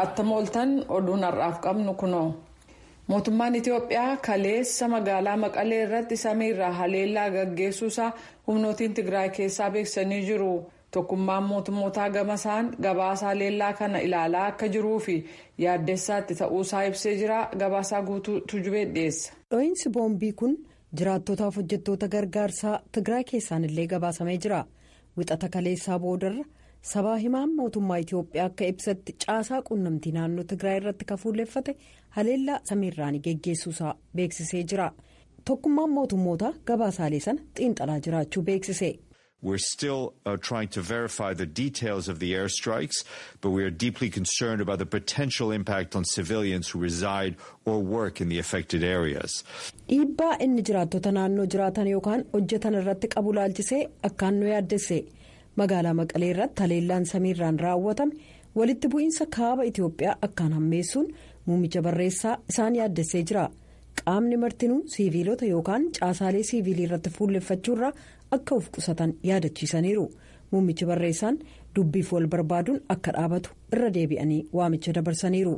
Attam ooltan, oduun har'aaf qabnu kunoo. Mootummaan Itiyoophiyaa kaleessa magaalaa Maqalee irratti samiirraa haleellaa gaggeessuusaa humnootiin Tigraay keessaa beeksisanii jiru. Tokkummaan mootummootaa gamasaan gabaasa haleellaa kana ilaalaa akka jiruu fi yaaddessaatti ta'uusaa ibsee jira. Gabaasaa guutuu Tujubee dhiyeessa. Dho'iinsi boombii kun jiraattotaaf hojjettoota gargaarsaa Tigraay keessaan illee gabaasamee jira. Wixata kaleessaa boodarra sabaa himaan mootummaa Itiyoophiyaa akka ibsatti, caasaa quunnamtii naannoo Tigraay irratti kafuulleeffate haleellaa samiirraan geggeessuusaa beeksisee jira. Tokkummaan mootummoota gabaasaalee sana xiinxalaa jiraachuu beeksise. We're still trying to verify the details of the airstrikes, but we are deeply concerned about the potential impact on civilians who reside or work in the affected areas. Dhiibbaa inni jiraattota naannoo jiraatan yookaan hojjetan irratti qabu laalchisee akkaan nu yaaddesse. Magaalaa Maqalee irratti haleellaan samiirraan raawwatame walitti bu'iinsa kaaba Itiyoophiyaa akkaan hammeessuun muummicha barreessaa isaan yaaddessee jira. Qaamni martinuu siiviilota yookaan caasaalee siiviilii irratti fuulleffachuurraa akka of qusatan yaadachiisaniiru. Muummichi barreessaan dubbiif wal barbaaduun akka dhaabatu irra deebi'anii waamicha dabarsaniiru.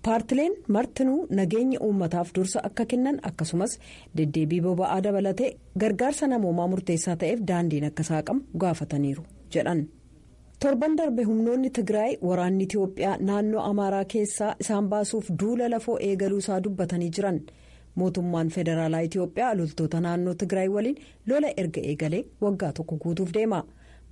Paartileen martinuu nageenya uummataaf dursa akka kennan, akkasumas deddeebii boba'aa dabalatee gargaarsa namoomaa murteessaa ta'eef daandiin akka saaqamu gaafataniiru jedhan. Torban darbe humnoonni Tigraay waraanni Itiyoophiyaa naannoo Amaaraa keessaa isaan baasuuf duula lafoo eegaluusaa dubbatanii jiran. Mootummaan federaalaa Itiyoophiyaa loltoota naannoo Tigraay waliin lola erga eegalee waggaa tokko guutuuf deema.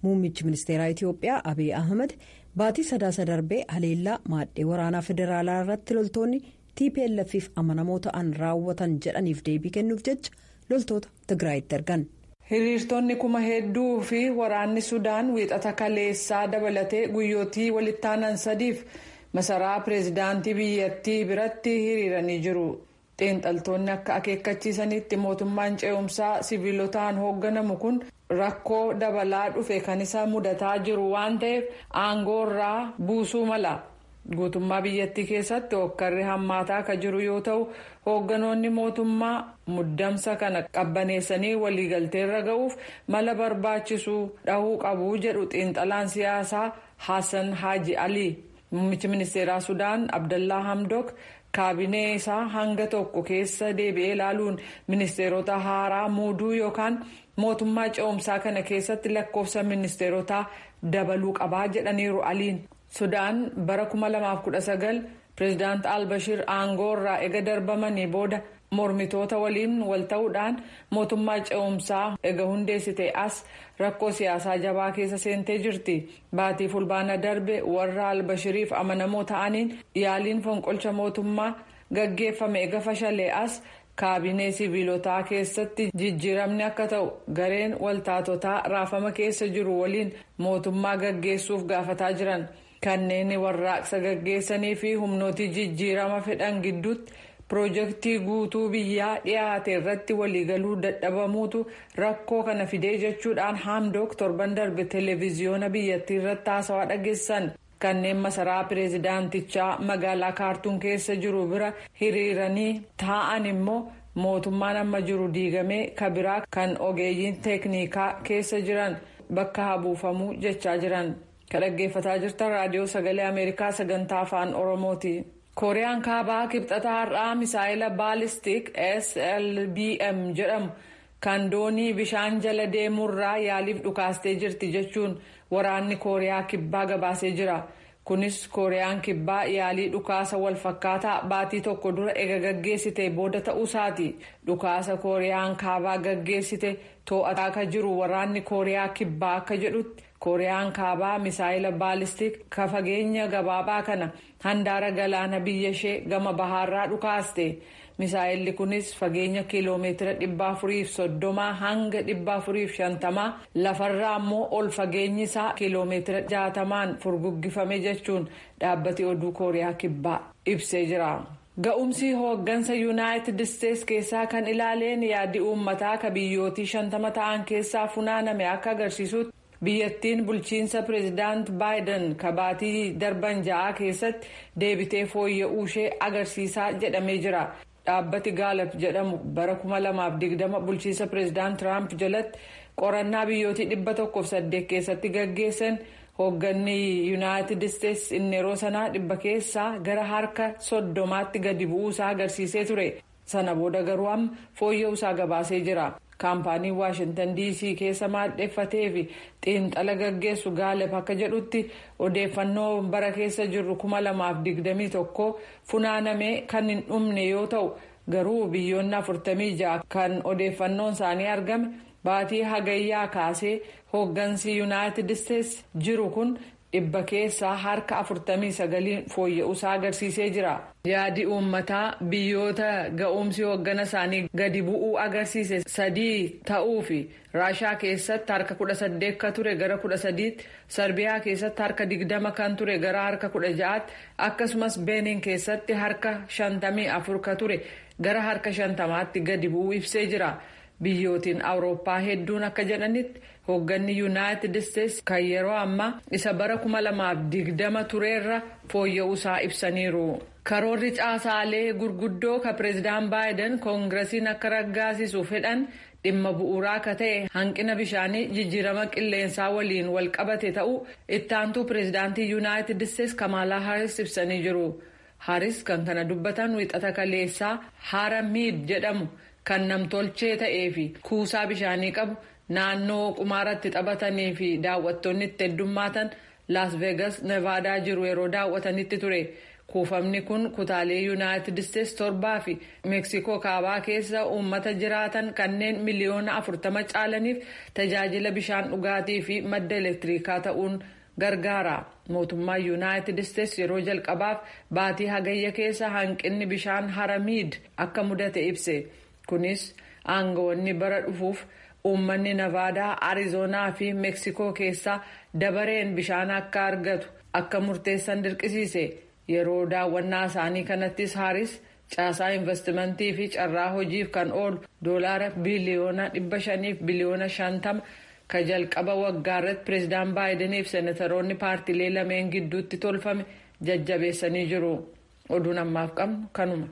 Muummichi ministeeraa Itiyoophiyaa Abiy Ahmed baatii Sadaasa darbee haleellaa maadhee waraanaa federaalaa irratti loltoonni TPLFif amanamoo ta'an raawwatan jedhaniif deebii kennuuf jecha loltoota Tigraayitti ergan. Hiriirtonni kuma hedduu fi waraanni Sudaan Wiixata kaleessaa dabalatee guyyootii walittaanan 3f masaraa pireezidaantii biyyattii biratti hiriiranii jiru. Xiinxaltoonni akka akeekkachiisanitti, mootummaan ce'umsaa siviilotaan hoogganamu kun rakkoo dabalaa dhufe kan isa mudataa jiru waan ta'eef aangoo irraa buusuu mala. Guutummaa biyyattii keessatti hokkarri hammaataa akka jiru yoo ta'u, hoogganoonni mootummaa muddamsa kana qabbaneessanii waliigalteerra ga'uuf mala barbaachisu dhahuu qabu jedhu xiinxalaan siyaasaa Hassan Haji Ali. Muummichi ministeeraa Sudaan Abdallaa Hamdok kaabinee isaa hanga tokko keessa deebi'ee ilaaluun ministeerota haaraa muuduu yookaan mootummaa ce'umsaa kana keessatti lakkoofsa ministeerotaa dabaluu qabaa jedhaniiru Aliin. Sudaan bara 2019 pireezidaant Albashir aangoo irraa ega darbamanii booda mormitoota waliin wal ta'uudhaan mootummaa ce'umsaa ega hundeessite as rakkoo siyaasaa jabaa keessa seentee jirti. Baatii Fulbaana darbe warra Albashiriif amanamoo ta'aniin yaaliin fonqolcha mootummaa gaggeeffame ega fashalee as, kaabinee siviilotaa keessatti jijjiiramni akka ta'u gareen waltaatotaa raafama keessa jiru waliin mootummaa gaggeessuuf gaafataa jiran. Kanneen warraaqsa gaggeessanii fi humnootii jijjiirama fedhan gidduutti piroojeektii guutuu biyyaa dhiyaate irratti waliigaluu dadhabamuutu rakkoo kana fidee jechuudhaan Haamdook torban darbe televiziyoona biyyattii irratti haasawaa dhageessan. Kanneen masaraa pireezidaantichaa magaalaa Kaartuun keessa jiru bira hiriiranii taa'an immoo mootummaan amma jiru diigamee kabiraa kan ogeeyyiin teeknikaa keessa jiran bakka habuufamuu jechaa jiran. Kan dhaggeeffataa jirtan Raadiyoo Sagalee Ameerikaa sagantaa Afaan Oromooti. Kooriyaan Kaabaa Kibxata har'aa misaayila baalistik SLBM jedhamu kan doonii bishaan jala deemurraa yaaliif dhukaastee jirti jechuun waraanni Kooriyaa Kibbaa gabaasee jira. Kunis Kooriyaan Kibbaa yaalii dhukaasa walfakkaataa baatii tokko dura ega gaggeessite booda ta'uusaati. Dhukaasa Kooriyaan Kaabaa gaggeessite to'ataa akka jiru waraanni Kooriyaa Kibbaa akka jedhutti, Kooriyaan Kaabaa misaayila baalistik ka fageenya gabaabaa kana handaara galaana biyya ishee gama bahaarraa dhukaaste. Misaayilli kunis fageenya kiiloomeetira 430 hanga 450, lafarraa immoo ol fageenyi isaa kiiloomeetira 60n furguggifame jechuun dhaabbati oduu Kooriyaa Kibbaa ibsee jira. Ga'umsi hooggansa Yuunaayitid Isteets keessaa kan ilaaleen yaadi uummataa ka biyyootii 50 ta'an keessaa funaaname akka agarsiisutti, biyyattiin bulchiinsa pireezidaant Baayiden kabaatii darban 6 keessatti deebitee fooyya'uu ishee agarsiisaa jedhamee jira. Dhaabbati Gaalap jedhamu bara 2020 bulchiinsa pireezidaant Tiraamp jalatti qorannaa biyyootii 108 keessatti gaggeessan Hoogganni Yuunaayitid Isteetsi inni yeroo sanaa 30% gara 30tti gadi bu'uusaa agarsiisee ture. Sana booda garuu amma fooyya'uusaa gabaasee jira. Kaampaaniin Waashintan DC keessa maadheeffatee fi xiinxala gaggeessu Gaalep akka jedhutti, odeeffannoo bara keessa jirru 2021 funaaname kan hin dhumne yoo ta'u, garuu biyyoonni 46 kan odeeffannoon isaanii argame baatii Hagayyaa kaasee hooggansi Yuunaayitid Isteetsi jiru kun 49% fooyya'uusaa agarsiisee jira. Yaadi uummataa biyyoota ga'umsi hooggana isaanii gadi bu'uu agarsiise sadii ta'uu fi Raashaa keessatti harka 18 kan ture gara 13tti, Sarbiyaa keessatti harka 20 kan ture gara harka 16tti, akkasumas Beeniin keessatti harka 54 kan ture gara harka 50tti gadi bu'uu ibsee jira. Biyyootiin Awurooppaa hedduun akka jedhanitti, hoogganni Yuunaayitid Isteetsi kan yeroo ammaa isa bara 2020 tureerra fooyya'uusaa ibsaniiru. Karoorri caasaalee gurguddoo ka Pireezidaan Baayiden Koongiresiin akka raggaasisuuf fedhan dhimma bu'uuraa akka ta'e hanqina bishaanii jijjiirama qilleensaa waliin walqabate ta'uu ittaantuu pireezidaantii Yuunaayitid Isteetsi Kamaalaa Haaris ibsanii jiru. Haaris kan kana dubbatan Wixata kaleessaa hara Miid jedhamu kan namtolchee ta'ee fi kuusaa bishaanii qabu naannoo qumaaratti taphatanii fi daawwattoonni itti heddummaatan Laas Veegas, Nevaadaa jiru yeroo daawwatanitti ture. Kuufamni kun kutaalee Yuunaayitid Isteetsi torbaa fi Meeksikoo kaabaa keessa uummata jiraatan kanneen miliyoona 40 caalaniif tajaajila bishaan dhugaatii fi madda elektirikaa ta'uun gargaara. Mootummaan Yuunaayitid Isteetsi yeroo jalqabaaf baatii Hagayya keessa hanqinni bishaan hara Miid akka mudate ibse. Kunis aangawoonni bara dhufuuf uummanni Navaadaa, Arizoonaa fi Meeksikoo keessaa dabareen bishaan akka argatu akka murteessan dirqisiise. Yeroo daawwannaa isaanii kanattis Haaris caasaa investimentii fi carraa hojiif kan oolu doolaara biliyoona 500 biliyoona 50 ka jalqaba waggaarratti Pireezidaan Baayideniif seenataroonni paartiilee lameen gidduutti tolfame jajjabeessanii jiru. Oduun ammaaf qabnu kanuma.